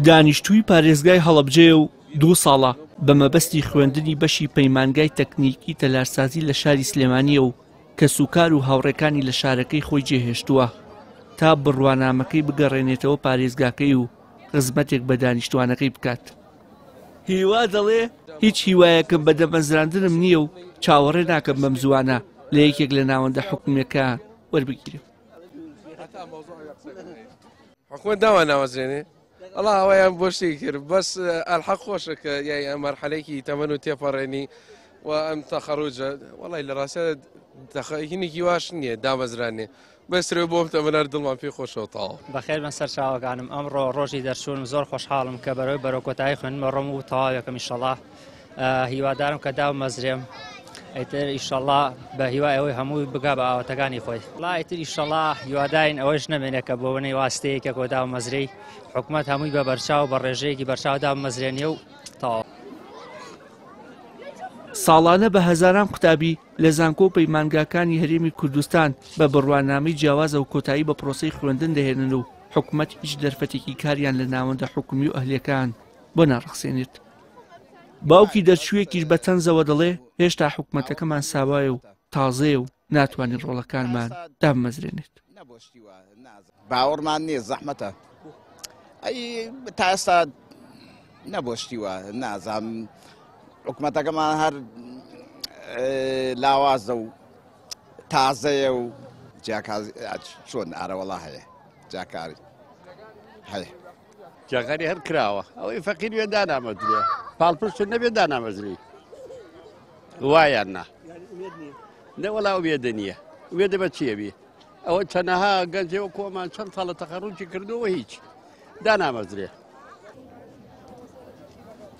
دانیشتووی پارێزگای هەڵەبجەیە و دوو ساڵە بە مەبەستی خوێندنی بەشی پەیمانگای تەکنیکی تەلارسازی لە شاری سلێمانییە و کەسوکار و هاوڕێکانی لە شارەکەی خۆی جێهێشتووە تا بڕوانامەکەی بگەڕێنێتەوە پارێزگاکەی و خزمەتێک بە دانیشتوانەکەی بکات. هیوا دەڵێ، هیچ هیوایەکم بە دەمەزراندنم نییە و چاوەڕێ ناکەم بەمزووانە لە یەکێک لە ناوەندە حکومییەکان وەربگیرێم. حکومەت داوا نامەزرێنێ ئەڵا ئەوەیان بۆ شتێکی کرد بەس ئەلحەق خۆشە کە یای ئەم مەرحەلێکی تەمەن و تێپەڕێنی و ئەم تەخەڕوجە وەڵی لە ڕاستە هینێکی واش نییە دامەزرانێ بەسرێ بۆم تەمەنار دڵمان پێ خۆشەوە تاوە. بەخێر بن سەرچاوەکانم ئەمڕۆ ڕۆژی دەرچوونم زۆر خۆشحاڵم کە بەرەوەی بەرەو کۆتایی خوێندنمە ڕۆم و تەواوێکم ئیشەڵا هیوادارم کە دابمەزرێم ئیتر ئیشەڵا بە هیوای ئەوەی هەمووی بگا بە ئاواتەکانی خۆی ڵا ئیتر ئیشەڵا هیوادارین ئەوەش نەمێنێ کە بۆ بنەی واستەیەکە کۆ دابمەزرێی حکومەت هەمووی بە بەرچاو بە ڕێژەیەکی بەرچاو دابمەزرێنێ و تەواو. ساڵانە بە هەزاران قوتابی لە زانکۆ و پەیمانگاکانی هەرێمی کوردستان بە بڕوانامەی جیاوازەوە کۆتایی بە پرۆسەی خوێندن دەهێنن و حکومەت هیچ دەرفەتێکی کاریان لە ناوەندە حکومی و ئەهلیەکان بۆ ناڕەخسێنێت. باوکی دەرچوویەکیش بە تەنزەوە دەڵێ هێشتا حکومەتەکەمان ساوایە و تازەیە و ناتوانین ڕۆڵەکانمان دابمەزرێنێت. باوەڕمان نییە زەحمەتە ئەی تا ئێستا نەبووە شتی وا نازام حکومەتەکەمان هەر لاوازە و تازەیە و جیاکاری چۆن ئارەوەڵا هەیە جاکاری هەیە. جاکاری هەر کراوە ئەوەی فەقیر وێ دانامەزرێ پاڵپشت نەبێ دانامەزری وایان نا نەوەڵا وێدە نییە وێدە بە چییە بی ئەوە چەنەها گەنجەوە کۆمان چەند ساڵە تەخەڕوجی کردووە هیچ دانامەزرێ.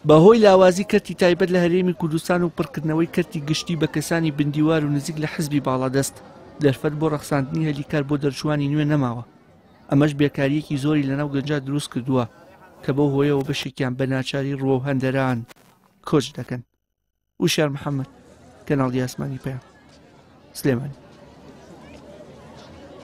بەهۆی لاوازی کەرتی تایبەت لە هەرێمی کوردستان و پڕکردنەوەی کەرتی گشتی بە کەسانی بندیوار و نزیک لە حزبی باڵادەست، دەرفەت بۆ ڕەخساندنی هەلی کار بۆ دەرچووانی نوێ نەماوە. ئەمەش بێکارییەکی زۆری لەناو گەنجان دروست کردووە کە بەو هۆیەوە بەشێکیان بە ناچاری ڕووەو هەندەران کۆچ دەکەن. وشیار محەمەد، کەناڵی ئاسمانی پەیام، سلێمانی.